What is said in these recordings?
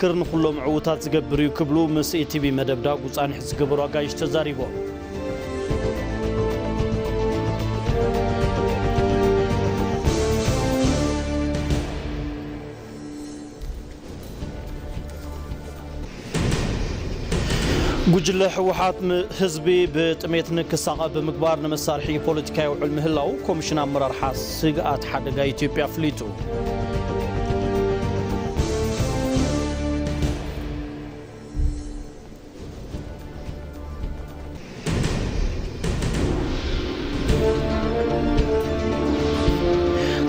ምክክር ንኹሎም ዕዉታት ዝገብር እዩ ክብሉ ምስ ኢቲቪ መደብ ዳጉ ጻኒሕ ዝገበሩ ኣጋይሽ ተዛሪቦም። ጉጅለ ህወሓት ም-፣ ህዝቢ ብጥሜት ንክሳቐ ብምግባር ንመሳርሒ ፖለቲካ የውዕል ምህላው ኮሚሽን ኣመራርሓ ስግኣት ሓደጋ ኢትዮጵያ ኣፍሊጡ።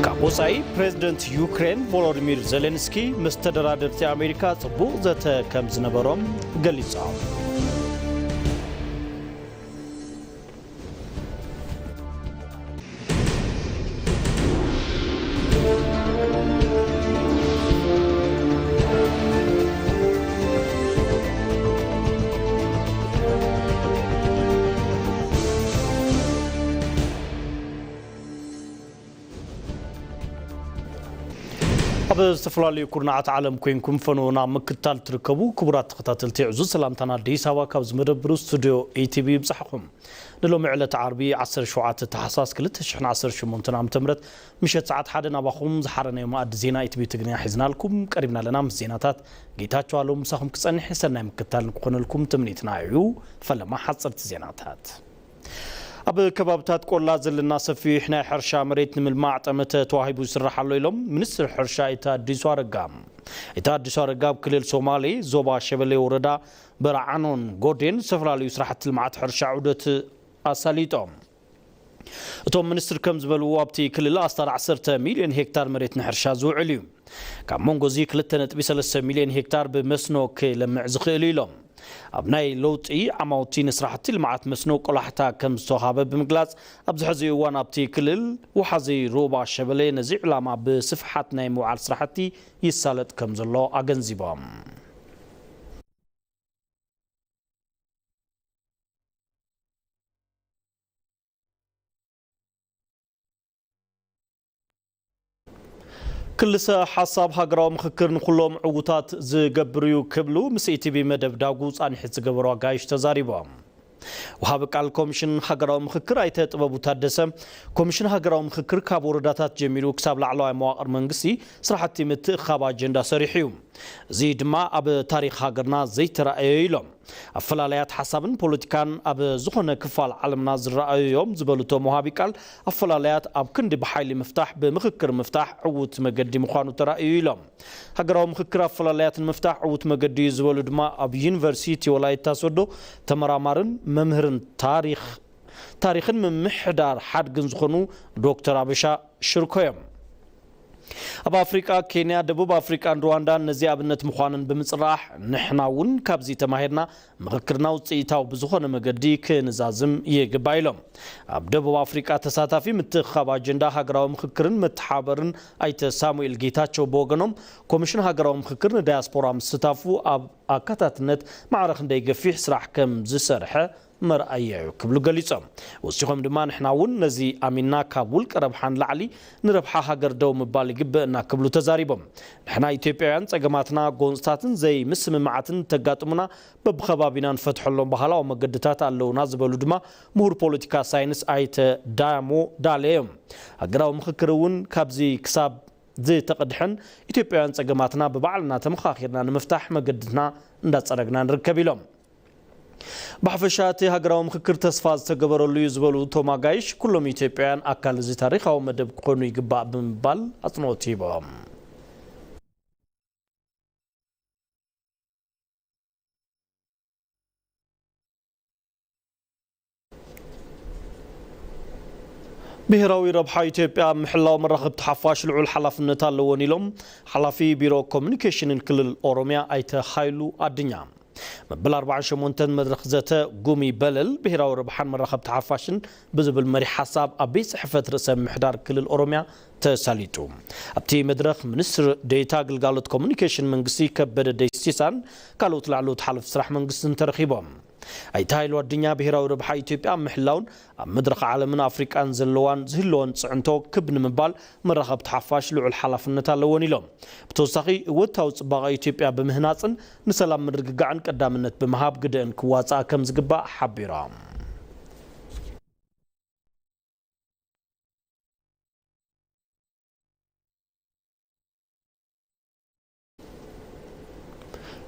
ካብ ወጻኢ፣ ፕሬዝደንት ዩክሬን ቮሎዲሚር ዜሌንስኪ ምስ ተደራደርቲ ኣሜሪካ ጽቡቕ ዘተ ከም ዝነበሮም ገሊጾም። ኣብ ዝተፈላለዩ ኩርናዓት ዓለም ኮይንኩም ፈነውና ምክትታል ትርከቡ ክቡራት ተኸታተልቲ፣ ዕዙዝ ሰላምታና ኣዲስ ኣበባ ካብ ዝመደብሩ ስቱድዮ ኢቲቪ ይብጻሕኹም። ንሎሚ ዕለት ዓርቢ ዓሰርተ ሸውዓተ ታሕሳስ ክልተ ሽሕን ዓሰርተ ሸሞንተን ዓመተ ምህረት ምሸት ሰዓት ሓደ ናባኹም ዝሓረናዮ መኣዲ ዜና ኢቲቪ ትግርኛ ሒዝናልኩም ቀሪብና ኣለና። ምስ ዜናታት ጌታቸው ኣለዉ ምሳኹም ክጸንሕ ሰናይ ምክትታል ንክኾነልኩም ትምኒትና እዩ። ፈለማ ሓጸርቲ ዜናታት። ኣብ ከባብታት ቆላ ዘለና ሰፊሕ ናይ ሕርሻ መሬት ንምልማዕ ጠመተ ተዋሂቡ ይስራሕ ኣሎ ኢሎም ሚኒስትር ሕርሻ ኣይተ ኣዲሱ ኣረጋ። ኣይተ ኣዲሱ ኣረጋ ኣብ ክልል ሶማሌ ዞባ ሸበሌ ወረዳ በርዓኖን ጎዴን ዝተፈላለዩ ስራሕቲ ልምዓት ሕርሻ ዑደት ኣሳሊጦም። እቶም ሚኒስትር ከም ዝበልዎ ኣብቲ ክልል ኣስታት ዓሰርተ ሚልዮን ሄክታር መሬት ንሕርሻ ዝውዕል እዩ። ካብ መንጎ እዚ ክልተ ነጥቢ ሰለስተ ሚልዮን ሄክታር ብመስኖ ክለምዕ ዝኽእል እዩ ኢሎም። ኣብ ናይ ለውጢ ዓማውቲ ንስራሕቲ ልምዓት መስኖ ቆላሕታ ከም ዝተዋሃበ ብምግላጽ፣ ኣብዚ ሕዚ እዋን ኣብቲ ክልል ወሓዚ ሩባ ሸበሌ ነዚ ዕላማ ብስፍሓት ናይ ምውዓል ስራሕቲ ይሳለጥ ከም ዘሎ ኣገንዚቦም። ክልሰ ሓሳብ ሃገራዊ ምኽክር ንኹሎም ዕዉታት ዝገብር እዩ ክብሉ ምስ ኢቲቪ መደብ ዳጉ ጻኒሒት ዝገበሩ ኣጋይሽ ተዛሪቦም። ወሃቢ ቃል ኮሚሽን ሃገራዊ ምኽክር ኣይተ ጥበቡ ታደሰ፣ ኮሚሽን ሃገራዊ ምኽክር ካብ ወረዳታት ጀሚሩ ክሳብ ላዕለዋይ መዋቕር መንግስቲ ስራሕቲ ምትእኻብ ኣጀንዳ ሰሪሑ እዩ። እዚ ድማ ኣብ ታሪኽ ሃገርና ዘይተራእየ ኢሎም። ኣፈላለያት ሓሳብን ፖለቲካን ኣብ ዝኾነ ክፋል ዓለምና ዝረኣዩ እዮም ዝበሉ እቶም ወሃቢ ቃል፣ ኣፈላለያት ኣብ ክንዲ ብሓይሊ ምፍታሕ ብምኽክር ምፍታሕ ዕዉት መገዲ ምዃኑ ተራእዩ ኢሎም። ሃገራዊ ምኽክር ኣፈላለያት ንምፍታሕ ዕዉት መገዲ እዩ ዝበሉ ድማ ኣብ ዩኒቨርሲቲ ወላይታ ሶዶ ተመራማርን መምህርን ታሪኽ፣ ታሪኽን ምምሕዳር ሓድግን ዝኾኑ ዶክተር ኣበሻ ሽርኮ እዮም። ኣብ ኣፍሪቃ ኬንያ፣ ደቡብ ኣፍሪቃን ሩዋንዳን ነዚ ኣብነት ምዃንን ብምጽራሕ፣ ንሕና እውን ካብዚ ተማሂርና ምኽክርና ውጽኢታዊ ብዝኾነ መገዲ ክንዛዝም ይግባእ ኢሎም። ኣብ ደቡብ ኣፍሪቃ ተሳታፊ ምትእኽኻብ ኣጀንዳ ሃገራዊ ምኽክርን መተሓበርን ኣይተ ሳሙኤል ጌታቸው ብወገኖም፣ ኮሚሽን ሃገራዊ ምኽክር ንዳያስፖራ ምስታፉ ኣብ ኣካታትነት ማዕረ ክንደይ ገፊሕ ስራሕ ከም ዝሰርሐ መርኣያ እዩ ክብሉ ገሊጾም። ወሲኾም ድማ፣ ንሕና እውን ነዚ ኣሚንና ካብ ውልቀ ረብሓ ንላዕሊ ንረብሓ ሃገር ደው ምባል ይግበእና ክብሉ ተዛሪቦም። ንሕና ኢትዮጵያውያን ጸገማትና፣ ጎንጽታትን ዘይምስምማዓትን እንተጋጥሙና በብኸባቢና ንፈትሐሎም ባህላዊ መገድታት ኣለውና ዝበሉ ድማ ምሁር ፖለቲካ ሳይንስ ኣይተ ዳያሞ ዳሌ እዮም። ሃገራዊ ምኽክር እውን ካብዚ ክሳብ ዝተቐድሐን ኢትዮጵያውያን ጸገማትና ብባዕልና ተመኻኺርና ንምፍታሕ መገድትና እንዳጸረግና ንርከብ ኢሎም። ብሓፈሻ እቲ ሃገራዊ ምኽክር ተስፋ ዝተገበረሉ እዩ ዝበሉ እቶም ኣጋይሽ፣ ኩሎም ኢትዮጵያውያን ኣካል እዚ ታሪኻዊ መደብ ክኾኑ ይግባእ ብምባል ኣጽንኦት ሂቦም። ብሄራዊ ረብሓ ኢትዮጵያ ኣብ ምሕላው መራኸብቲ ሓፋሽ ልዑል ሓላፍነት ኣለዎን ኢሎም ሓላፊ ቢሮ ኮሚኒኬሽንን ክልል ኦሮሚያ ኣይተ ሃይሉ ኣድኛ። መበል ኣርባዓን ሸሞንተን መድረኽ ዘተ ጉሚ በለል ብሄራዊ ረብሓን መራኸብቲ ሓፋሽን ብዝብል መሪሕ ሓሳብ ኣብ ቤት ጽሕፈት ርእሰ ምምሕዳር ክልል ኦሮሚያ ተሳሊጡ። ኣብቲ መድረኽ ሚኒስትር ዴኤታ ግልጋሎት ኮሚኒኬሽን መንግስቲ ከበደ ደሲሳን ካልኦት ላዕለዎት ሓለፍቲ ስራሕ መንግስትን ተረኺቦም። ኣይተ ሃይሉ ኣዱኛ፣ ብሄራዊ ረብሓ ኢትዮጵያ ኣብ ምሕላውን ኣብ መድረኽ ዓለምን ኣፍሪቃን ዘለዋን ዝህልወን ፅዕንቶ ክብ ንምባል መራኸብቲ ሓፋሽ ልዑል ሓላፍነት ኣለወን ኢሎም። ብተወሳኺ እወታዊ ፅባቐ ኢትዮጵያ ብምህናፅን ንሰላም ምርግጋዕን ቀዳምነት ብምሃብ ግደአን ክዋፅኣ ከም ዝግባእ ሓቢሮም።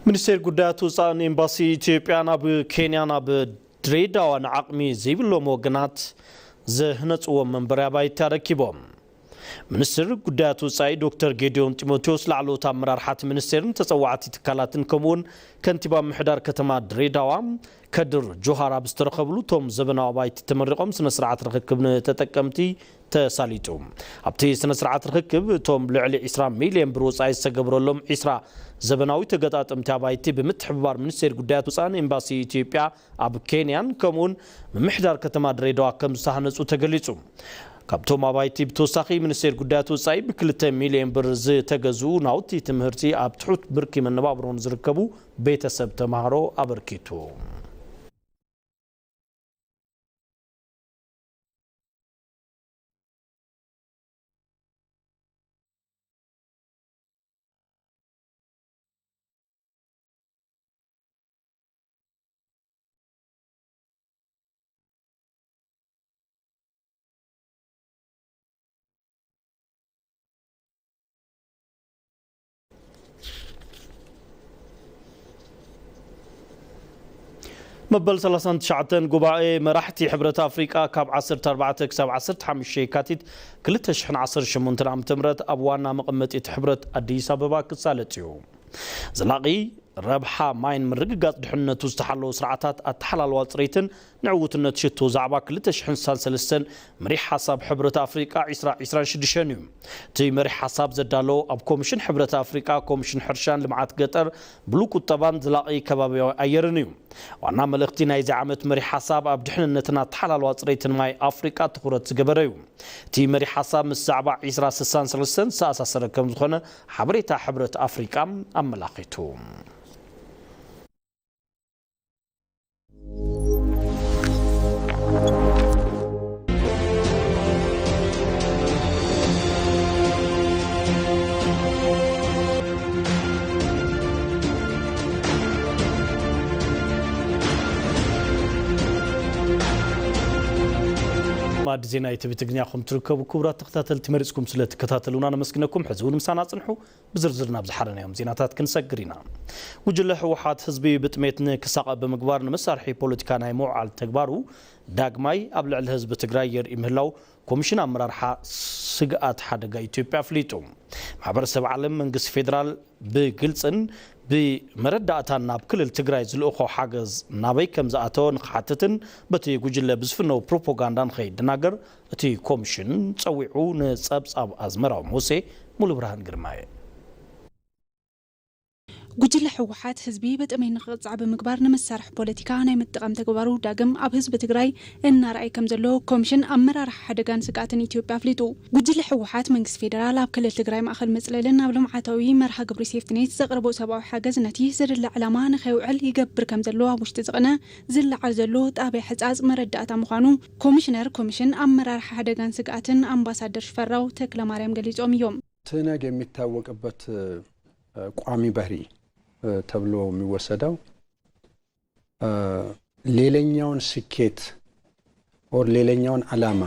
ሚኒስቴር ጉዳያት ወፃእን ኤምባሲ ኢትዮጵያን ኣብ ኬንያን ኣብ ድሬዳዋ ንዓቕሚ ዘይብሎም ወገናት ዘህነፅዎም መንበሪ ኣባይቲ ኣረኪቦም። ሚኒስትር ጉዳያት ወፃኢ ዶክተር ጌዲዮን ጢሞቴዎስ ላዕለዎት ኣመራርሓ እቲ ሚኒስቴርን ተፀዋዕቲ ትካላትን ከምኡውን ከንቲባ ምምሕዳር ከተማ ድሬዳዋ ከድር ጆሃር ኣብ ዝተረኸብሉ እቶም ዘበናዊ ኣባይቲ ተመሪቖም ስነ ስርዓት ርኽክብ ንተጠቀምቲ ተሳሊጡ። ኣብቲ ስነ ስርዓት ርኽክብ እቶም ልዕሊ ዒስራ ሚልዮን ብር ወፃኢ ዝተገብረሎም ዒስራ ዘበናዊ ተገጣጠምቲ ኣባይቲ ብምትሕብባር ሚኒስቴር ጉዳያት ወፃእን ኤምባሲ ኢትዮጵያ ኣብ ኬንያን ከምኡውን ምምሕዳር ከተማ ድሬዳዋ ከም ዝተሃነፁ ተገሊፁ። ካብቶም ኣባይቲ ብተወሳኺ ሚኒስቴር ጉዳያት ወፃኢ ብክልተ ሚልዮን ብር ዝተገዝኡ ናውቲ ትምህርቲ ኣብ ትሑት ብርኪ መነባብሮን ዝርከቡ ቤተሰብ ተምሃሮ ኣበርኪቱ። መበል ሰላሳን ትሽዓተን ጉባኤ መራሕቲ ሕብረት ኣፍሪቃ ካብ ዓሰርተ ኣርባዕተ ክሳብ ዓሰርተ ሓሙሽተ የካቲት ክልተ ሽሕን ዓሰርተ ሸሞንተን ዓመተ ምህረት ኣብ ዋና መቐመጢ እቲ ሕብረት ኣዲስ ኣበባ ክሳለጥ እዩ። ዘላቒ ረብሓ ማይን ምርግጋጽ ድሕንነቱ ዝተሓለወ ስርዓታት ኣተሓላልዋ ጽሬትን ንዕውትነት ሽቶ ዛዕባ ክልተ ሽሕን ስሳን ሰለስተን መሪሕ ሓሳብ ሕብረት ኣፍሪቃ ዒስራ ዒስራን ሽዱሽተን እዩ። እቲ መሪሕ ሓሳብ ዘዳለዎ ኣብ ኮሚሽን ሕብረት ኣፍሪቃ ኮሚሽን ሕርሻን ልምዓት ገጠር ብሉ ቁጠባን ዘላቒ ከባቢያዊ ኣየርን እዩ። ዋና መልእኽቲ ናይዚ ዓመት መሪሕ ሓሳብ ኣብ ድሕንነትን ኣተሓላልዋ ጽሬትን ማይ ኣፍሪቃ ትኹረት ዝገበረ እዩ። እቲ መሪሕ ሓሳብ ምስ ዛዕባ ዒስራ ስሳን ሰለስተን ዝተኣሳሰረ ከም ዝኾነ ሓበሬታ ሕብረት ኣፍሪቃ ኣመላኺቱ። ማዕዲ ዜና ኢቲቪ ትግርኛ ኢኹም ትርከቡ። ክቡራት ተኸታተልቲ፣ መሪጽኩም ስለ ትከታተሉና ነመስግነኩም። ሕዚ እውን ምሳና ጽንሑ። ብዝርዝር ናብ ዝሓረናዮም ዜናታት ክንሰግር ኢና። ጉጅለ ህወሓት ህዝቢ ብጥሜት ንክሳቐ ብምግባር ንመሳርሒ ፖለቲካ ናይ ምውዓል ተግባሩ ዳግማይ ኣብ ልዕሊ ህዝቢ ትግራይ የርኢ ምህላው ኮሚሽን ኣመራርሓ ስግኣት ሓደጋ ኢትዮጵያ ኣፍሊጡ። ማሕበረሰብ ዓለም መንግስቲ ፌዴራል ብግልጽን ብመረዳእታን ናብ ክልል ትግራይ ዝልእኾ ሓገዝ ናበይ ከም ዝኣተወ ንክሓትትን በቲ ጉጅለ ብዝፍነው ፕሮፓጋንዳ ንኸይደናገር እቲ ኮሚሽን ጸዊዑ። ንጸብጻብ ኣዝመራዊ ሙሴ፣ ሙሉ ብርሃን ግርማየ። ጉጅለ ህወሓት ህዝቢ ብጥሜት ንክቕጻዕ ብምግባር ንመሳርሒ ፖለቲካ ናይ ምጥቓም ተግባሩ ዳግም ኣብ ህዝቢ ትግራይ እናረኣየ ከም ዘሎ ኮሚሽን ኣመራርሓ ሓደጋን ስግኣትን ኢትዮጵያ ኣፍሊጡ። ጉጅለ ህወሓት መንግስቲ ፌደራል ኣብ ክልል ትግራይ ማእኸል ምፅላልን ኣብ ልምዓታዊ መርሃ ግብሪ ሴፍትኔት ዘቕርቦ ሰብኣዊ ሓገዝ ነቲ ዘድለ ዕላማ ንኸይውዕል ይገብር ከም ዘሎ ኣብ ውሽጢ ዝቕነ ዝለዓል ዘሎ ጣብያ ሕፃፅ መረዳእታ ምዃኑ ኮሚሽነር ኮሚሽን ኣመራርሓ ሓደጋን ስግኣትን ኣምባሳደር ሽፈራው ተክለማርያም ገሊጾም እዮም። ትህነግ የሚታወቅበት እ፣ ቋሚ ባህሪ እ፣ ተብሎ የሚወሰደው እ፣ ሌላኛውን ስኬት ኦር ሌላኛውን ዓላማ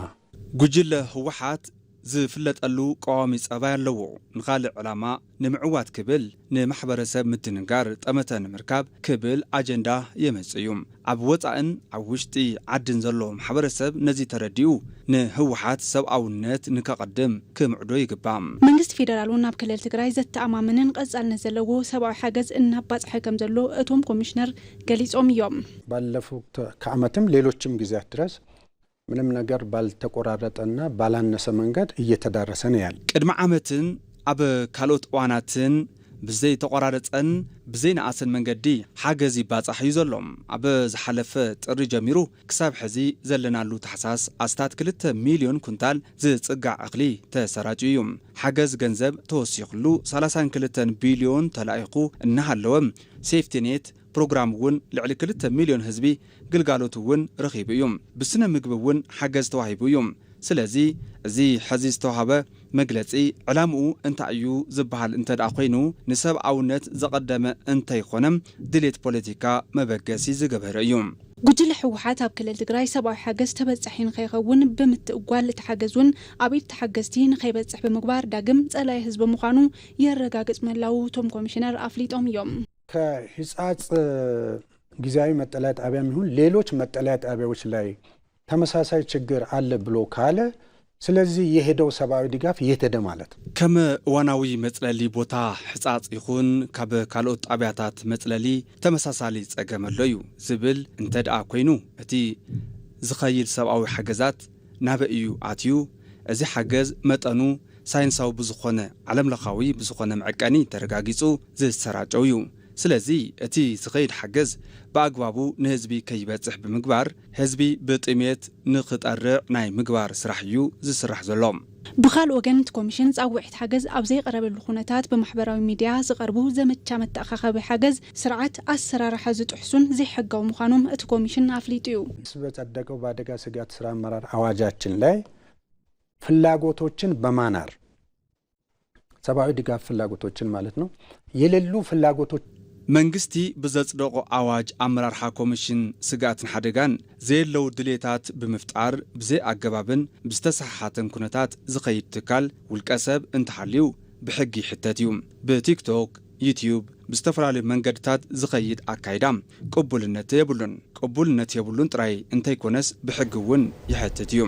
ጉጅለ ህወሓት ዝፍለጠሉ ቀዋሚ ጸባይ ኣለዎ። ንኻልእ ዕላማ ንምዕዋት ክብል ንማሕበረሰብ ምድንጋር ጠመተ ንምርካብ ክብል ኣጀንዳ የመጽእ እዩ። ኣብ ወጻእን ኣብ ውሽጢ ዓድን ዘሎ ማሕበረሰብ ነዚ ተረዲኡ ንህወሓት ሰብኣውነት ንከቐድም ክምዕዶ ይግባእ። መንግስቲ ፌደራል እውን ናብ ክልል ትግራይ ዘተኣማምንን ቀጻልነት ዘለዎ ሰብኣዊ ሓገዝ እናባጽሐ ከም ዘሎ እቶም ኮሚሽነር ገሊጾም እዮም። ባለፉት ከዓመትም ሌሎችም ጊዜያት ድረስ ምንም ነገር ባልተቆራረጠና ባላነሰ መንገድ እየተዳረሰ ነው ያለ። ቅድሚ ዓመትን ኣብ ካልኦት እዋናትን ብዘይተቆራረጸን ብዘይነኣሰን መንገዲ ሓገዝ ይባጻሕ እዩ ዘሎ። ኣብ ዝሓለፈ ጥሪ ጀሚሩ ክሳብ ሕዚ ዘለናሉ ታሕሳስ ኣስታት ክልተ ሚልዮን ኩንታል ዝጽጋዕ እኽሊ ተሰራጭዩ እዩ። ሓገዝ ገንዘብ ተወሲኽሉ ሰላሳን ክልተን ቢልዮን ተላኢኹ እናሃለወ ሴፍቲኔት ፕሮግራም እውን ልዕሊ ክልተ ሚልዮን ህዝቢ ግልጋሎት እውን ረኺቡ እዩ። ብስነ ምግቢ እውን ሓገዝ ተዋሂቡ እዩ። ስለዚ እዚ ሕዚ ዝተዋህበ መግለጺ ዕላምኡ እንታይ እዩ ዝበሃል እንተ ደኣ ኮይኑ፣ ንሰብኣውነት ዘቐደመ እንተይኮነ ድሌት ፖለቲካ መበገሲ ዝገበረ እዩ። ጉጅለ ህወሓት ኣብ ክልል ትግራይ ሰብኣዊ ሓገዝ ተበጻሒ ንኸይኸውን ብምትእጓል፣ እቲ ሓገዝ እውን ኣብ ኢድ ተሓገዝቲ ንኸይበጽሕ ብምግባር ዳግም ጸላኢ ህዝቢ ምዃኑ የረጋግጽ ምህላዉ እቶም ኮሚሽነር ኣፍሊጦም እዮም። ከሂጻጽ ጊዜያዊ መጠለያ ጣቢያም ይሁን ሌሎች መጠለያ ጣቢያዎች ላይ ተመሳሳይ ችግር አለ ብሎ ካለ፣ ስለዚህ የሄደው ሰብአዊ ድጋፍ የት ሄደ ማለት ነው። ከም እዋናዊ መጽለሊ ቦታ ሕጻጽ ይኹን ካብ ካልኦት ጣብያታት መጽለሊ ተመሳሳሊ ጸገም ኣሎ እዩ ዝብል እንተ ደኣ ኮይኑ፣ እቲ ዝኸይድ ሰብኣዊ ሓገዛት ናበይ እዩ ኣትዩ? እዚ ሓገዝ መጠኑ ሳይንሳዊ ብዝኾነ ዓለምለኻዊ ብዝኾነ መዐቀኒ ተረጋጊጹ ዝሰራጨው እዩ። ስለዚ እቲ ዝኸይድ ሓገዝ ብኣግባቡ ንህዝቢ ከይበጽሕ ብምግባር ህዝቢ ብጥሜት ንኽጠርዕ ናይ ምግባር ስራሕ እዩ ዝስራሕ ዘሎ። ብኻልእ ወገን እቲ ኮሚሽን ጻውዒት ሓገዝ ኣብ ዘይቐረበሉ ኩነታት ብማሕበራዊ ሚድያ ዝቐርቡ ዘመቻ መተኣኻኸቢ ሓገዝ ስርዓት ኣሰራርሓ ዝጥሕሱን ዘይሕጋዊ ምዃኖም እቲ ኮሚሽን ኣፍሊጡ እዩ። በጸደቀው በአደጋ ስጋት ስራ አመራር አዋጃችን ላይ ፍላጎቶችን በማናር ሰብአዊ ድጋፍ ፍላጎቶችን ማለት ነው የሌሉ ፍላጎቶች መንግስቲ ብዘጽደቖ ኣዋጅ ኣመራርሓ ኮሚሽን ስግኣትን ሓደጋን ዘየለዉ ድሌታት ብምፍጣር ብዘይ ኣገባብን ብዝተሰሓሓተን ኩነታት ዝኸይድ ትካል ውልቀ ሰብ እንተሃልዩ ብሕጊ ይሕተት እዩ። ብቲክቶክ፣ ዩትዩብ ብዝተፈላለዩ መንገድታት ዝኸይድ ኣካይዳ ቅቡልነት የብሉን። ቅቡልነት የብሉን ጥራይ እንተይኮነስ ብሕጊ እውን ይሐትት እዩ።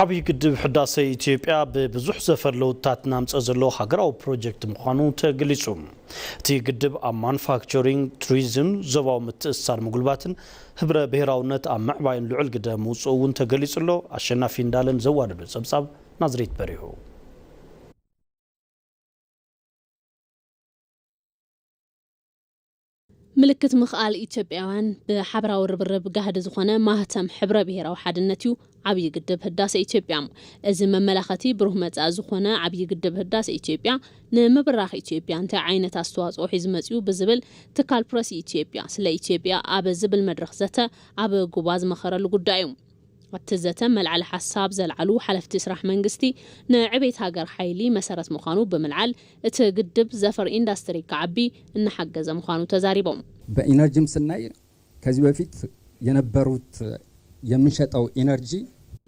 ዓብዪ ግድብ ሕዳሰ ኢትዮጵያ ብብዙሕ ዘፈር ለውጥታት እናምፀ ዘሎ ሃገራዊ ፕሮጀክት ምዃኑ ተገሊፁ። እቲ ግድብ ኣብ ማኑፋክቸሪንግ፣ ቱሪዝም፣ ዞባዊ ምትእስሳር ምጉልባትን ህብረ ብሄራውነት ኣብ ምዕባይን ልዑል ግደ ምውፅኡ እውን ተገሊፁ ኣሎ። ኣሸናፊ እንዳለን ዘዋደዶ ፀብፃብ ናዝሬት በሪሁ። ምልክት ምኽኣል ኢትዮጵያውያን ብሓበራዊ ርብርብ ጋህዲ ዝኾነ ማህተም ሕብረ ብሄራዊ ሓድነት እዩ ዓብዪ ግድብ ህዳሰ ኢትዮጵያ። እዚ መመላኸቲ ብሩህ መጻኢ ዝኾነ ዓብዪ ግድብ ህዳሰ ኢትዮጵያ ንምብራኽ ኢትዮጵያ እንታይ ዓይነት ኣስተዋፅኦ ሒዙ መፂኡ ብዝብል ትካል ፕረስ ኢትዮጵያ ስለ ኢትዮጵያ ኣብ ዝብል መድረኽ ዘተ ኣብ ጉባ ዝመኸረሉ ጉዳይ እዩ። ኣብቲ ዘተ መልዓሊ ሓሳብ ዘልዓሉ ሓለፍቲ ስራሕ መንግስቲ ንዕቤት ሃገር ሓይሊ መሰረት ምዃኑ ብምልዓል እቲ ግድብ ዘፈር ኢንዳስትሪ ክዓቢ እናሓገዘ ምዃኑ ተዛሪቦም። በኢነርጂም ስናይ ከዚህ በፊት የነበሩት የምንሸጠው ኢነርጂ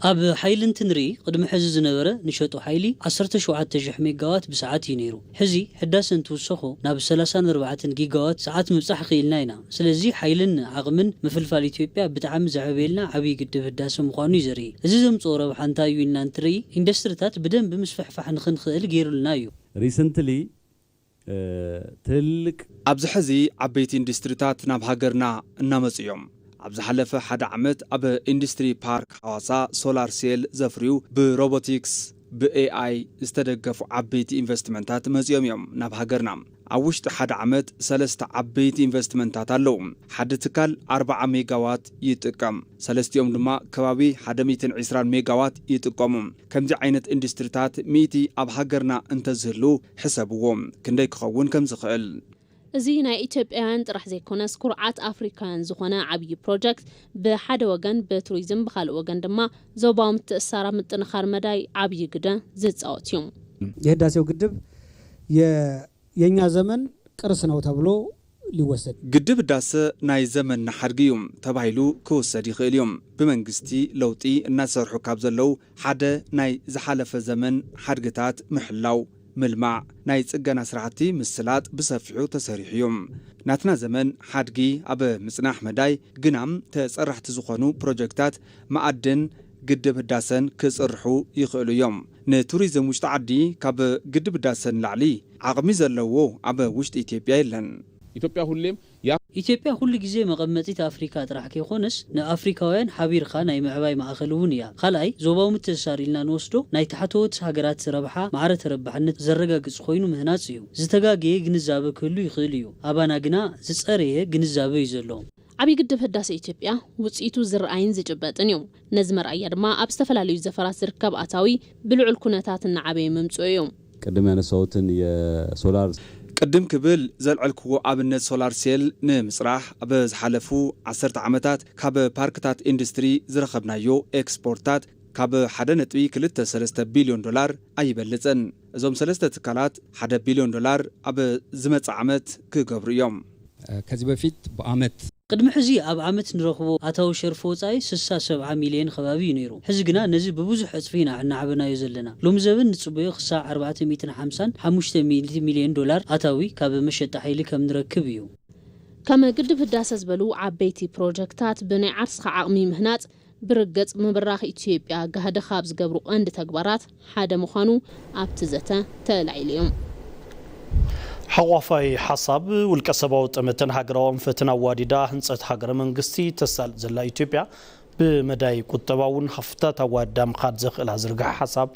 ኣብ ሓይሊ እንትንርኢ ቅድሚ ሕዚ ዝነበረ ንሸጦ ሓይሊ ዓሰርተ ሸውዓተ ሽሕ ሜጋዋት ብሰዓት እዩ ነይሩ። ሕዚ ሕዳሰ እንትውሰኾ ናብ ሰላሳን ኣርባዕተን ጊጋዋት ሰዓት ምብጻሕ ኽኢልና ኢና። ስለዚ ሓይልን ዓቕምን ምፍልፋል ኢትዮጵያ ብጣዕሚ ዘዕበየልና ዓብዪ ግድብ ህዳሰ ምዃኑ እዩ ዘርኢ። እዚ ዘምፅኦ ረብሓ እንታይ እዩ ኢልና እንትርኢ ኢንዱስትሪታት ብደንቢ ምስፍሕፋሕ ንኽንኽእል ገይሩልና እዩ። Recently ትልቅ ኣብዚ ሕዚ ዓበይቲ ኢንዱስትሪታት ናብ ሃገርና እናመፁ እዮም። ኣብ ዝሓለፈ ሓደ ዓመት ኣብ ኢንዱስትሪ ፓርክ ሓዋሳ ሶላር ሴል ዘፍርዩ ብሮቦቲክስ ብኤኣይ ዝተደገፉ ዓበይቲ ኢንቨስትመንታት መፂኦም እዮም ናብ ሃገርና። ኣብ ውሽጢ ሓደ ዓመት ሰለስተ ዓበይቲ ኢንቨስትመንታት ኣለዉ። ሓደ ትካል ኣርብዓ ሜጋዋት ይጥቀም፣ ሰለስቲኦም ድማ ከባቢ ሓደ ሚእትን ዕስራን ሜጋዋት ይጥቀሙ። ከምዚ ዓይነት ኢንዱስትሪታት ሚእቲ ኣብ ሃገርና እንተዝህሉ ሕሰብዎ ክንደይ ክኸውን ከምዝኽእል። እዚ ናይ ኢትዮጵያውያን ጥራሕ ዘይኮነስ ኩርዓት ኣፍሪካውያን ዝኾነ ዓብዪ ፕሮጀክት ብሓደ ወገን ብቱሪዝም ብኻልእ ወገን ድማ ዞባዊ ምትእስሳር ኣብ ምጥንኻር መዳይ ዓብዪ ግደ ዝፃወት እዩ። የህዳሴው ግድብ የእኛ ዘመን ቅርስ ነው ተብሎ ሊወሰድ። ግድብ ህዳሰ ናይ ዘመንና ሓድጊ እዩ ተባሂሉ ክውሰድ ይኽእል እዩ። ብመንግስቲ ለውጢ እናሰርሑ ካብ ዘለዉ ሓደ ናይ ዝሓለፈ ዘመን ሓድግታት ምሕላው፣ ምልማዕ፣ ናይ ፅገና ስራሕቲ ምስላጥ ብሰፊሑ ተሰሪሑ እዩ። ናትና ዘመን ሓድጊ ኣብ ምፅናሕ መዳይ ግና ተፀራሕቲ ዝኾኑ ፕሮጀክታት መኣድን ግድብ ህዳሰን ክፅርሑ ይኽእሉ እዮም። ንቱሪዝም ውሽጢ ዓዲ ካብ ግድብ ህዳሰ ንላዕሊ ዓቕሚ ዘለዎ ኣብ ውሽጢ ኢትዮጵያ የለን። ኢትዮጵያ ሁሌም ኢትዮጵያ ኩሉ ግዜ መቐመጢት ኣፍሪካ ጥራሕ ከይኮነስ ንኣፍሪካውያን ሓቢርካ ናይ ምዕባይ ማእኸል እውን እያ። ካልኣይ ዞባዊ ምትእስሳር ኢልና ንወስዶ ናይ ታሕተዎት ሃገራት ረብሓ ማዕረ ተረባሕነት ዘረጋግፅ ኮይኑ ምህናፅ እዩ። ዝተጋገየ ግንዛበ ክህሉ ይኽእል እዩ። ኣባና ግና ዝፀረየ ግንዛበ እዩ ዘሎ። ዓብዪ ግድብ ህዳሰ ኢትዮጵያ ውፅኢቱ ዝረኣይን ዝጭበጥን እዩ። ነዚ መርኣያ ድማ ኣብ ዝተፈላለዩ ዘፈራት ዝርከብ ኣታዊ ብልዑል ኩነታት እናዓበየ ምምፅኡ እዩ። ቅድም ያነሳሁትን የሶላር ቅድም ክብል ዘልዐልክዎ ኣብነት ሶላር ሴል ንምፅራሕ ኣብ ዝሓለፉ ዓሰርተ ዓመታት ካብ ፓርክታት ኢንዱስትሪ ዝረኸብናዮ ኤክስፖርታት ካብ ሓደ ነጥቢ ክልተ ሰለስተ ቢልዮን ዶላር ኣይበልፅን። እዞም ሰለስተ ትካላት ሓደ ቢልዮን ዶላር ኣብ ዝመፅእ ዓመት ክገብሩ እዮም። ከዚህ በፊት በአመት ቅድሚ ሕዚ ኣብ ዓመት ንረኽቦ ኣታዊ ሸርፊ ወጻኢ ስሳ ሰብዓ ሚልዮን ከባቢ እዩ ነይሩ። ሕዚ ግና ነዚ ብብዙሕ ዕጽፊ ኢና እናዓበናዮ ዘለና። ሎሚ ዘበን ንጽበዮ ክሳዕ ኣርባዕተ ሚእትን ሓምሳን ሓሙሽተ ሚእቲ ሚልዮን ዶላር ኣታዊ ካብ መሸጣ ሓይሊ ከም ንረክብ እዩ። ከም ግድብ ህዳሰ ዝበሉ ዓበይቲ ፕሮጀክታት ብናይ ዓርስኻ ዓቕሚ ምህናጽ ብርግጽ ምብራኽ ኢትዮጵያ ጋህዲ ካብ ዝገብሩ ቀንዲ ተግባራት ሓደ ምዃኑ ኣብቲ ዘተ ተላዒሉ እዩ። ሓቋፋይ ሓሳብ ውልቀ ሰባዊ ጠመተን ሃገራዊ ኣንፈትን ኣዋዲዳ ህንፀት ሃገረ መንግስቲ ተሳልጥ ዘላ ኢትዮጵያ ብመዳይ ቁጠባ እውን ሃፍታት ኣዋዲዳ ምኻድ ዘኽእላ ዝርግሐ ሓሳብ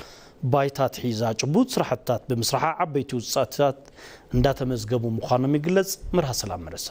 ባይታ ኣትሒዛ ጭቡጥ ስራሕትታት ብምስራሓ ዓበይቲ ውፅኢታት እንዳተመዝገቡ ምዃኖም ይግለፅ። ምርሃ ሰላም መረሳ።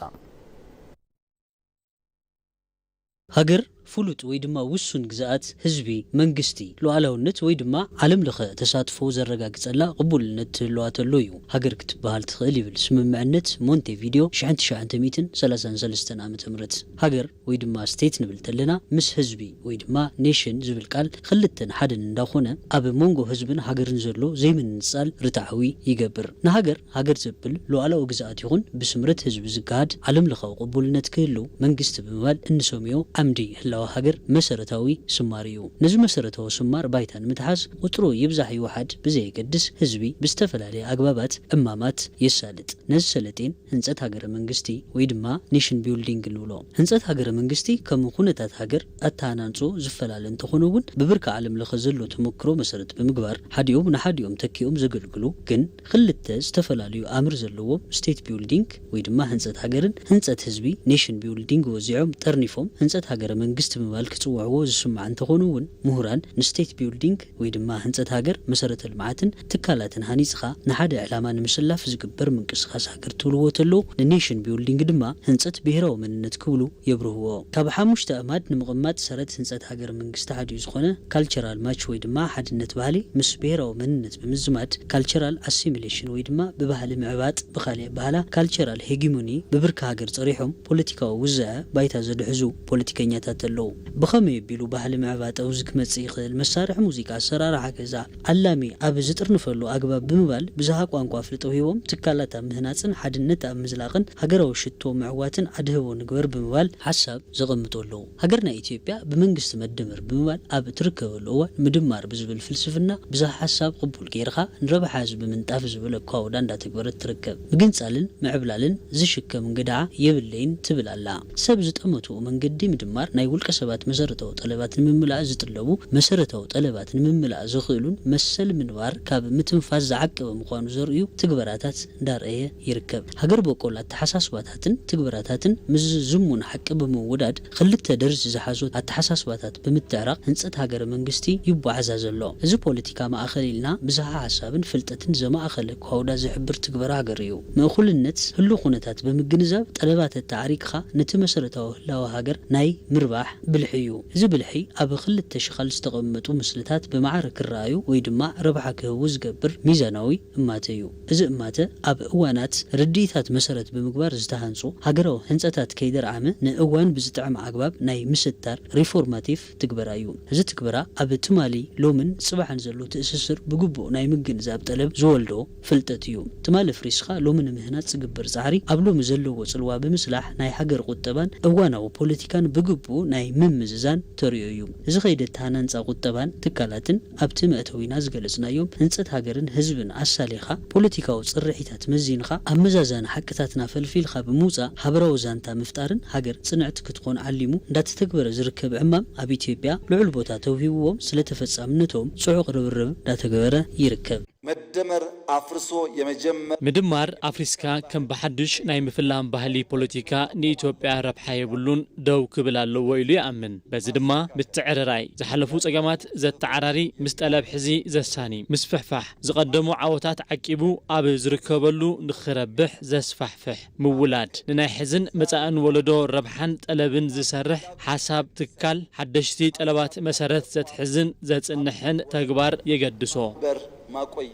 ሃገር ፍሉጥ ወይ ድማ ውሱን ግዝኣት፣ ህዝቢ፣ መንግስቲ፣ ሉዓላውነት ወይ ድማ ዓለም ለኸ ተሳትፎ ዘረጋግጸላ ቅቡልነት ትህልዋ ተሎ እዩ ሃገር ክትበሃል ትኽእል ይብል ስምምዕነት ሞንቴቪዲዮ ሽሕን ትሽዓተ ሚእትን ሰላሳን ሰለስተን ዓመተ ምህረት። ሃገር ወይ ድማ ስቴት ንብል ተለና ምስ ህዝቢ ወይ ድማ ኔሽን ዝብል ቃል ክልተን ሓደን እንዳኾነ ኣብ መንጎ ህዝብን ሃገርን ዘሎ ዘይምንጻል ርትዓዊ ይገብር። ንሃገር ሃገር ዘብል ሉዓላዊ ግዝኣት ይኹን ብስምረት ህዝቢ ዝገሃድ ዓለም ለኻዊ ቅቡልነት ክህሉ መንግስቲ ብምባል እንሰምዮ ዓምዲ ህላወ ሃገር መሰረታዊ ስማር እዩ። ነዚ መሰረታዊ ስማር ባይታ ንምትሓዝ ቁፅሩ ይብዛሕ ይውሓድ ብዘየገድስ ህዝቢ ብዝተፈላለየ ኣግባባት ዕማማት የሳልጥ። ነዚ ሰለጤን ህንፀት ሃገረ መንግስቲ ወይ ድማ ኔሽን ቢውልዲንግ ንብሎ። ህንፀት ሃገረ መንግስቲ ከም ኩነታት ሃገር ኣተሃናንፅኦ ዝፈላለ እንተኾነ እውን ብብርኪ ዓለም ለኸ ዘሎ ተመክሮ መሰረት ብምግባር ሓዲኦም ንሓዲኦም ተኪኦም ዘገልግሉ ግን ክልተ ዝተፈላለዩ ኣምር ዘለዎም ስቴት ቢውልዲንግ ወይ ድማ ህንፀት ሃገርን ህንፀት ህዝቢ ኔሽን ቢውልዲንግ ወዚዖም ጠርኒፎም ህንፀት ሃገረ መንግስቲ ብምባል ክፅውዕዎ ዝስማዕ እንተኾኑ እውን ምሁራን ንስቴት ቢውልዲንግ ወይ ድማ ህንፀት ሃገር መሰረተ ልምዓትን ትካላትን ሃኒፅኻ ንሓደ ዕላማ ንምስላፍ ዝግበር ምንቅስቃስ ሃገር ትብልዎ ተለዉ ንኔሽን ቢውልዲንግ ድማ ህንፀት ብሄራዊ መንነት ክብሉ የብርህዎ። ካብ ሓሙሽተ ኣእማድ ንምቕማጥ ሰረት ህንፀት ሃገር መንግስቲ ሓዲኡ ዝኾነ ካልቸራል ማች ወይ ድማ ሓድነት ባህሊ ምስ ብሄራዊ መንነት ብምዝማድ ካልቸራል ኣሲሚሌሽን ወይ ድማ ብባህሊ ምዕባጥ ብኻሊእ ኣባህላ ካልቸራል ሄጊሞኒ ብብርኪ ሃገር ፀሪሖም ፖለቲካዊ ውዝዐ ባይታ ዘድሕዙ ፖለቲከኛታት ኣለዉ። ብኸመይ ኣቢሉ ባህሊ ምዕባጥ ኣብዚ ክመፅእ ይኽእል? መሳርሒ ሙዚቃ፣ ኣሰራርሓ ገዛ፣ ዓላሚ ኣብ ዝጥርንፈሉ ኣግባብ ብምባል ብዝሃ ቋንቋ ኣፍልጦ ሂቦም ትካላት ኣብ ምህናፅን ሓድነት ኣብ ምዝላቕን ሃገራዊ ሽቶ ምዕዋትን ኣድህቦ ንግበር ብምባል ሓሳብ ዘቐምጡ ኣለዉ። ሃገርና ኢትዮጵያ ብመንግስቲ መደመር ብምባል ኣብ እትርከበሉ እዋን ምድማር ብዝብል ፍልስፍና ብዝሃ ሓሳብ ቅቡል ገይርኻ ንረብሓ ህዝቢ ምንጣፍ ዝብል ኣኳውዳ እንዳተግበረት ትርከብ። ምግንፃልን ምዕብላልን ዝሽከም እንግድዓ የብለይን ትብል ኣላ። ሰብ ዝጠመትኡ መንገዲ ምድማር ናይ ውልቀ ሰባት መሰረታዊ ጠለባት ንምምላእ ዝጥለቡ መሰረታዊ ጠለባት ንምምላእ ዘኽእሉን መሰል ምንባር ካብ ምትንፋስ ዝዓቀበ ምዃኑ ዘርእዩ ትግበራታት እንዳርኣየ ይርከብ። ሃገር በቆል ኣተሓሳስባታትን ትግበራታትን ምስ ዝሙን ሓቂ ብምውዳድ ክልተ ደርዚ ዝሓዞ ኣተሓሳስባታት ብምትዕራቕ ህንፀት ሃገረ መንግስቲ ይቦዓዛ ዘሎ። እዚ ፖለቲካ ማእኸል ኢልና ብዝሃ ሓሳብን ፍልጠትን ዘማእኸለ ኳውዳ ዝሕብር ትግበራ ሃገር እዩ። ምእኹልነት ህሉ ኩነታት ብምግንዛብ ጠለባት ኣተዓሪግኻ ነቲ መሰረታዊ ህላወ ሃገር ናይ ምርባሕ ብልሒ እዩ። እዚ ብልሒ ኣብ ክልተ ሽኻል ዝተቐመጡ ምስልታት ብማዕረ ክረኣዩ ወይ ድማ ረብሓ ክህቡ ዝገብር ሚዛናዊ እማተ እዩ። እዚ እማተ ኣብ እዋናት ርድኢታት መሰረት ብምግባር ዝተሃንፁ ሃገራዊ ህንፀታት ከይደርዓመ ንእዋን ብዝጥዕም ኣግባብ ናይ ምስታር ሪፎርማቲቭ ትግበራ እዩ። እዚ ትግበራ ኣብ ትማሊ ሎምን ፅባሕን ዘሎ ትእስስር ብግቡእ ናይ ምግንዛብ ጠለብ ዝወልዶ ፍልጠት እዩ። ትማሊ ኣፍሪስኻ ሎሚ ንምህናፅ ዝግበር ፃዕሪ ኣብ ሎሚ ዘለዎ ፅልዋ ብምስላሕ ናይ ሃገር ቁጠባን እዋናዊ ፖለቲካን ብግቡእ ናይ ምምዝዛን ተሪኦ እዩ። እዚ ከይዲ ኣተሃናንፃ ቁጠባን ትካላትን ኣብቲ መእተዊና ዝገለፅናዮም ህንፀት ሃገርን ህዝብን ኣሳሊኻ ፖለቲካዊ ፅርሒታት መዚንኻ ኣመዛዛኒ ሓቅታትና ፈልፊልካ ብምውፃእ ሃበራዊ ዛንታ ምፍጣርን ሃገር ፅንዕቲ ክትኾን ዓሊሙ እንዳተተግበረ ዝርከብ ዕማም ኣብ ኢትዮጵያ ልዑል ቦታ ተውሂብዎም ስለ ተፈፃምነቶም ፅዑቕ ርብርብ እንዳተገበረ ይርከብ። መደመር ኣፍርሶ የመጀመር ምድማር ኣፍሪስካ ከም ብሓዱሽ ናይ ምፍላም ባህሊ ፖለቲካ ንኢትዮጵያ ረብሓ የብሉን፣ ደው ክብል ኣለዎ ኢሉ ይኣምን። በዚ ድማ ምትዕርራይ ዝሓለፉ ጸገማት ዘተዓራሪ ምስ ጠለብ ሕዚ ዘሳኒ ምስፍሕፋሕ ዝቐደሙ ዓወታት ዓቂቡ ኣብ ዝርከበሉ ንኽረብሕ ዘስፋሕፍሕ ምውላድ ንናይ ሕዝን መጻእን ወለዶ ረብሓን ጠለብን ዝሰርሕ ሓሳብ ትካል ሓደሽቲ ጠለባት መሰረት ዘትሕዝን ዘጽንሕን ተግባር የገድሶ። በር ማቆይ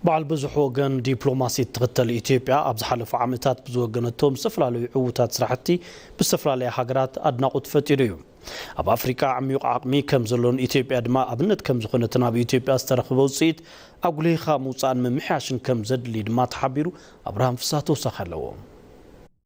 በዓል ብዙሕ ወገን ዲፕሎማሲ እትኽተል ኢትዮጵያ ኣብ ዝሓለፉ ዓመታት ብዝወገነቶም ዝተፈላለዩ ዕዉታት ስራሕቲ ብዝተፈላለያ ሃገራት ኣድናቖት ፈጢሩ እዩ። ኣብ ኣፍሪቃ ዓሚቕ ዓቕሚ ከም ዘሎን ኢትዮጵያ ድማ ኣብነት ከም ዝኾነትን ኣብ ኢትዮጵያ ዝተረኽበ ውፅኢት ኣጉሊህኻ ምውፃእን ምምሕያሽን ከም ዘድሊ ድማ ተሓቢሩ። ኣብርሃም ፍስሃ ተወሳኺ ኣለዎ።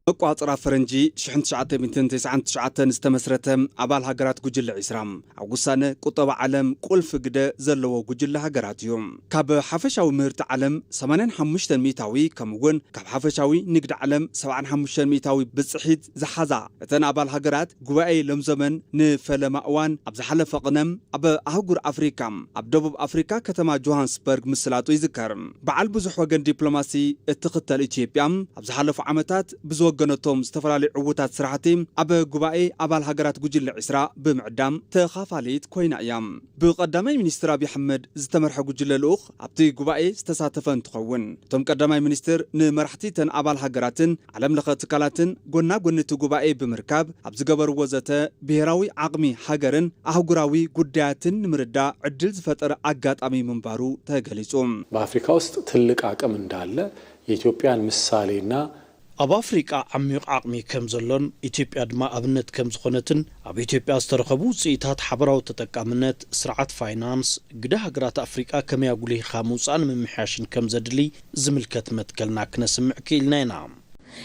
መቋፅራ ፈረንጂ ሽሕን ትሽዓተ ሚእትን ተስዓን ትሽዓተን ዝተመስረተ ኣባል ሃገራት ጉጅለ ዒስራ ኣብ ውሳነ ቁጠባ ዓለም ቁልፊ ግደ ዘለዎ ጉጅለ ሃገራት እዩ። ካብ ሓፈሻዊ ምህርቲ ዓለም ሰማንያን ሓሙሽተን ሚእታዊ ከምኡ እውን ካብ ሓፈሻዊ ንግዲ ዓለም ሰብዓን ሓሙሽተን ሚእታዊ ብፅሒት ዝሓዛ እተን ኣባል ሃገራት ጉባኤ ሎምዘመን ንፈለማ እዋን ኣብ ዝሓለፈ ቅነ ኣብ ኣህጉር ኣፍሪካ ኣብ ደቡብ ኣፍሪካ ከተማ ጆሃንስበርግ ምስላጡ ይዝከር። በዓል ብዙሕ ወገን ዲፕሎማሲ እትኽተል ኢትዮጵያ ኣብ ዝሓለፉ ዓመታት ብዝወገነቶም ዝተፈላለዩ ዕዉታት ስራሕቲ ኣብ ጉባኤ ኣባል ሃገራት ጉጅለ ዒስራ ብምዕዳም ተኻፋሊት ኮይና እያ። ብቀዳማይ ሚኒስትር ኣብይ ኣሕመድ ዝተመርሐ ጉጅለ ልኡኽ ኣብቲ ጉባኤ ዝተሳተፈ እንትኸውን፣ እቶም ቀዳማይ ሚኒስትር ንመራሕቲ እተን ኣባል ሃገራትን ዓለም ለኸ ትካላትን ጎና ጎኒ እቲ ጉባኤ ብምርካብ ኣብ ዝገበርዎ ዘተ ብሄራዊ ዓቕሚ ሃገርን ኣህጉራዊ ጉዳያትን ንምርዳእ ዕድል ዝፈጠረ ኣጋጣሚ ምንባሩ ተገሊጹ። በአፍሪካ ውስጥ ትልቅ አቅም እንዳለ የኢትዮጵያን ምሳሌና ኣብ ኣፍሪቃ ዓሚቕ ዓቕሚ ከም ዘሎን ኢትዮጵያ ድማ ኣብነት ከም ዝኾነትን ኣብ ኢትዮጵያ ዝተረኸቡ ውፅኢታት ሓበራዊ ተጠቃምነት፣ ስርዓት ፋይናንስ፣ ግደ ሃገራት ኣፍሪቃ ከመይ ኣጉሊህኻ ምውፃእን ምምሕያሽን ከም ዘድሊ ዝምልከት መትከልና ክነስምዕ ክኢልና ኢና።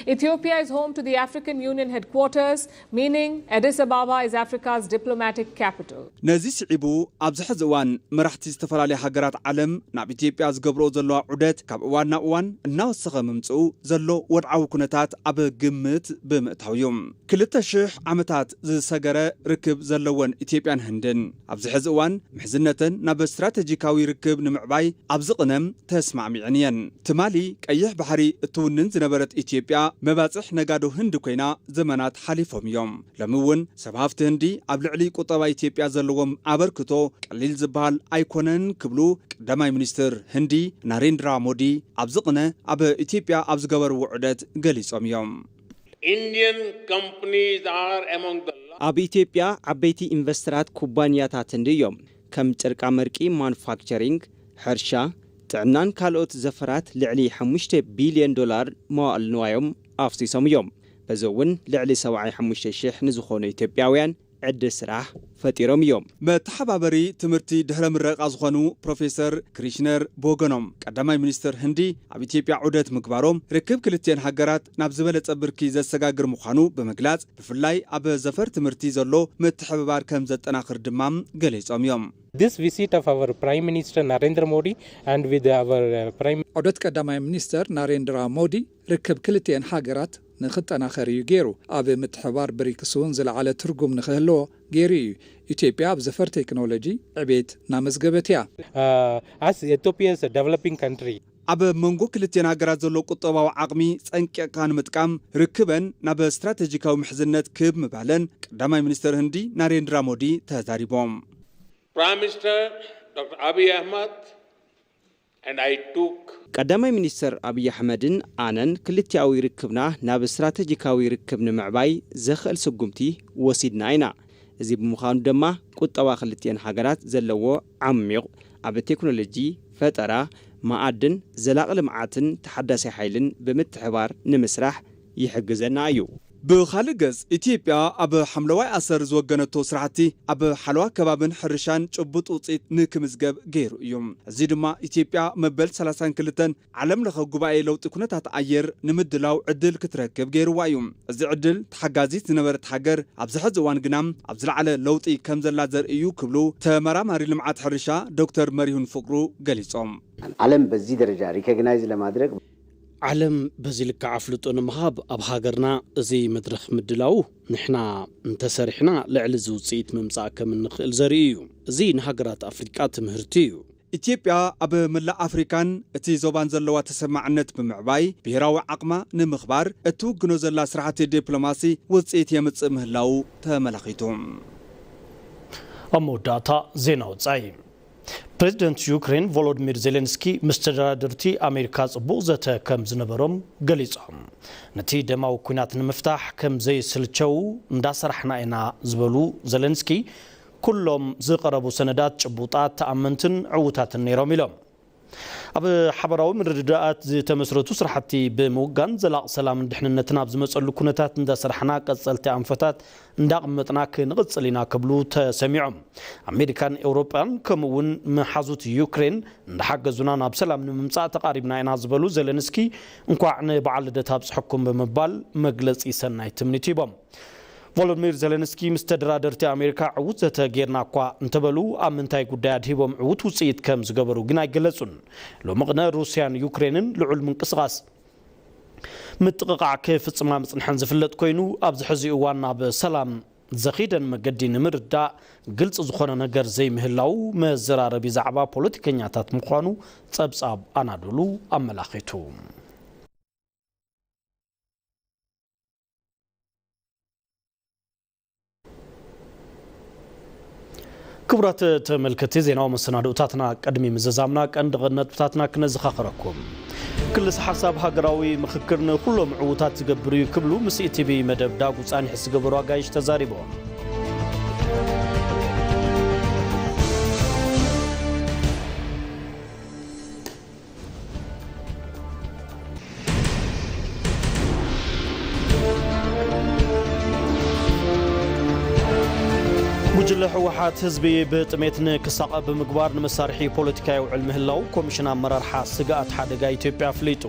Ethiopia is home to the African Union headquarters, meaning Addis Ababa is Africa's diplomatic capital. ነዚ ስዒቡ ኣብዚ ሕዚ እዋን መራሕቲ ዝተፈላለዩ ሃገራት ዓለም ናብ ኢትዮጵያ ዝገብርኦ ዘለዋ ዑደት ካብ እዋን ናብ እዋን እናወሰኸ ምምፅኡ ዘሎ ወድዓዊ ኩነታት ኣብ ግምት ብምእታው እዩ። ክልተ ሽሕ ዓመታት ዝሰገረ ርክብ ዘለወን ኢትዮጵያን ህንድን ኣብዚ ሕዚ እዋን ምሕዝነተን ናብ ስትራተጂካዊ ርክብ ንምዕባይ ኣብ ዝቕነ ተስማዕሚዐን እየን። ትማሊ ቀይሕ ባሕሪ እትውንን ዝነበረት ኢትዮጵያ መባፅሕ ነጋዶ ህንዲ ኮይና ዘመናት ሓሊፎም እዮም። ሎሚ እውን ሰብ ሃፍቲ ህንዲ ኣብ ልዕሊ ቁጠባ ኢትዮጵያ ዘለዎም ኣበርክቶ ቀሊል ዝበሃል ኣይኮነን ክብሉ ቀዳማይ ሚኒስትር ህንዲ ናሬንድራ ሞዲ ኣብዚ ቅነ ኣብ ኢትዮጵያ ኣብ ዝገበርዎ ዑደት ገሊጾም እዮም። Indian companies are among the ኣብ ኢትዮጵያ ዓበይቲ ኢንቨስተራት ኩባንያታት ህንዲ እዮም። ከም ጨርቃመርቂ፣ ማኑፋክቸሪንግ፣ ሕርሻ፣ ጥዕናን ካልኦት ዘፈራት ልዕሊ ሓሙሽተ ቢልዮን ዶላር መዋእል ንዋዮም ኣፍሲሶም እዮም። በዚ እውን ልዕሊ ሰብዓይ ሓሙሽተ ሽሕ ንዝኾኑ ኢትዮጵያውያን ዕድል ስራሕ ፈጢሮም እዮም። መተሓባበሪ ትምህርቲ ድሕረ ምረቃ ዝኾኑ ፕሮፌሰር ክሪሽነር ቦገኖም ቀዳማይ ሚኒስትር ህንዲ ኣብ ኢትዮጵያ ዑደት ምግባሮም ርክብ ክልቲኤን ሃገራት ናብ ዝበለጸ ብርኪ ዘሰጋግር ምዃኑ ብምግላጽ ብፍላይ ኣብ ዘፈር ትምህርቲ ዘሎ ምትሕብባር ከም ዘጠናኽር ድማ ገሊጾም እዮም። This visit of our Prime Minister Narendra Modi and with our uh, Prime ዑደት ቀዳማይ ሚኒስተር ናሬንድራ ሞዲ ርክብ ክልቲኤን ሃገራት ንኽጠናኸር እዩ ገይሩ። ኣብ ምትሕብባር ብሪክስ እውን ዝለዓለ ትርጉም ንኽህልዎ ገይሩ እዩ። ኢትዮጵያ ኣብ ዘፈር ቴክኖሎጂ ዕቤት እናመዝገበት እያ። As Ethiopia's developing country, ኣብ መንጎ ክልቲኤን ሃገራት ዘሎ ቁጠባዊ ዓቕሚ ጸንቂቕካ ንምጥቃም ርክበን ናብ ስትራተጂካዊ ምሕዝነት ክብ ምባለን ቀዳማይ ሚኒስተር ህንዲ ናሬንድራ ሞዲ ተዛሪቦም። Prime Minister Doctor Abiy Ahmed and I took ቀዳማይ ሚኒስተር ኣብይ ኣሕመድን ኣነን ክልቲኣዊ ርክብና ናብ ስትራተጂካዊ ርክብ ንምዕባይ ዘኽእል ስጉምቲ ወሲድና ኢና። እዚ ብምዃኑ ድማ ቁጠባ ክልቲኤን ሃገራት ዘለዎ ዓሚቕ ኣብ ቴክኖሎጂ፣ ፈጠራ፣ መኣድን ዘላቒ ልምዓትን ተሓዳሲ ሓይልን ብምትሕባር ንምስራሕ ይሕግዘና እዩ። ብኻልእ ገፅ ኢትዮጵያ ኣብ ሓምለዋይ ኣሰር ዝወገነቶ ስራሕቲ ኣብ ሓለዋ ከባብን ሕርሻን ጭቡጥ ውፅኢት ንክምዝገብ ገይሩ እዩ። እዚ ድማ ኢትዮጵያ መበል ሰላሳን ክልተን ዓለም ለኸ ጉባኤ ለውጢ ኩነታት ኣየር ንምድላው ዕድል ክትረክብ ገይርዋ እዩ። እዚ ዕድል ተሓጋዚት ዝነበረት ሃገር ኣብዚ ሕዚ እዋን ግና ኣብ ዝለዓለ ለውጢ ከም ዘላ ዘርኢ እዩ ክብሉ ተመራማሪ ልምዓት ሕርሻ ዶክተር መሪሁን ፍቅሩ ገሊፆም። ዓለም በዚህ ደረጃ ሪኮግናይዝ ለማድረግ ዓለም በዚ ልክዕ ኣፍልጦ ንምሃብ ኣብ ሃገርና እዚ መድረኽ ምድላዉ ንሕና እንተሰሪሕና ልዕሊ እዚ ውፅኢት ምምፃእ ከም እንኽእል ዘርኢ እዩ። እዚ ንሃገራት ኣፍሪቃ ትምህርቲ እዩ። ኢትዮጵያ ኣብ መላእ ኣፍሪካን እቲ ዞባን ዘለዋ ተሰማዕነት ብምዕባይ ብሄራዊ ዓቕማ ንምኽባር እትውግኖ ዘላ ስራሕቲ ዲፕሎማሲ ውፅኢት የምፅእ ምህላዉ ተመላኺቱ። ኣብ መወዳእታ ዜና ወፃኢ። ፕሬዚደንት ዩክሬን ቮሎዲሚር ዜሌንስኪ ምስ ተደራደርቲ ኣሜሪካ ፅቡቕ ዘተ ከም ዝነበሮም ገሊፆም። ነቲ ደማዊ ኲናት ንምፍታሕ ከም ዘይስልቸው እንዳሰራሕና ኢና ዝበሉ ዜሌንስኪ፣ ኩሎም ዝቐረቡ ሰነዳት ጭቡጣት፣ ተኣመንትን ዕዉታትን ነይሮም ኢሎም። ኣብ ሓበራዊ ምርድዳኣት ዝተመስረቱ ስራሕቲ ብምውጋን ዘላቕ ሰላምን ድሕንነትን ኣብ ዝመፀሉ ኩነታት እንዳሰራሕና ቀፀልቲ ኣንፈታት እንዳቕመጥና ክንቕፅል ኢና ክብሉ ተሰሚዖም። ኣሜሪካን ኤውሮጳን ከምኡ እውን መሓዙት ዩክሬን እንዳሓገዙና ናብ ሰላም ንምምፃእ ተቓሪብና ኢና ዝበሉ ዜለንስኪ፣ እንኳዕ ንበዓል ልደት ኣብፅሐኩም ብምባል መግለፂ ሰናይ ትምኒት ሂቦም። ቮሎዲሚር ዜለንስኪ ምስ ተደራደርቲ ኣሜሪካ ዕዉት ዘተ ጌርና እኳ እንተበሉ፣ ኣብ ምንታይ ጉዳይ ኣድሂቦም ዕዉት ውፅኢት ከም ዝገበሩ ግን ኣይገለጹን። ሎሚ ቅነ ሩስያን ዩክሬንን ልዑል ምንቅስቓስ ምጥቕቓዕ ክፍጽማ ምጽንሐን ዝፍለጥ ኮይኑ፣ ኣብዚ ሕዚ እዋን ናብ ሰላም ዘኺደን መገዲ ንምርዳእ ግልጽ ዝኾነ ነገር ዘይምህላው መዘራረቢ ዛዕባ ፖለቲከኛታት ምዃኑ ጸብጻብ ኣናዶሉ ኣመላኺቱ። ክቡራት ተመልከቲ፣ ዜናዊ መሰናድኡታትና ቅድሚ ምዝዛምና ቀንዲ ነጥብታትና ክነዘኻኽረኩም። ክልስ ሓሳብ ሃገራዊ ምኽክር ንኹሎም ዕዉታት ዝገብር እዩ ክብሉ ምስ ኢቲቪ መደብ ዳጉ ጻኒሕ ዝገበሩ ኣጋይሽ ተዛሪቦም። ጉጅለ ህወሓት ህዝቢ ብጥሜት ንክሳቐ ብምግባር ንመሳርሒ ፖለቲካ የውዕል ምህላው ኮሚሽን ኣመራርሓ ስግኣት ሓደጋ ኢትዮጵያ ኣፍሊጡ።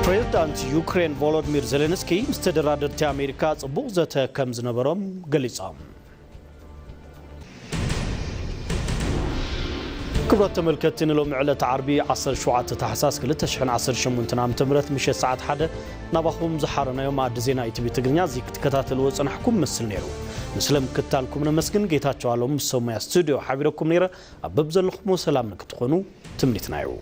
ፕሬዝዳንት ዩክሬን ቮሎዲሚር ዜሌንስኪ ምስ ተደራደርቲ ኣሜሪካ ጽቡቕ ዘተ ከም ዝነበሮም ገሊጾም። ክቡራት ተመልከትቲ፣ ንሎሚ ዕለት ዓርቢ ዓሰርተ ሸውዓተ ታሕሳስ ክልተ ሽሕን ዓሰርተ ሸሞንተን ዓመተ ምህረት ምሸት ሰዓት ሓደ ናባኹም ዝሓረናዮ መኣዲ ዜና ኢቲቪ ትግርኛ እዚ ክትከታተልዎ ጸናሕኩም መስል ነይሩ። ንስለ ምክትታልኩም ነመስግን። ጌታቸው ኣሎም ምስ ሰሙያ ስቱዲዮ ሓቢረኩም ነይረ። ኣብ በብዘለኹምዎ ሰላም ንክትኾኑ ትምኒትና እዩ።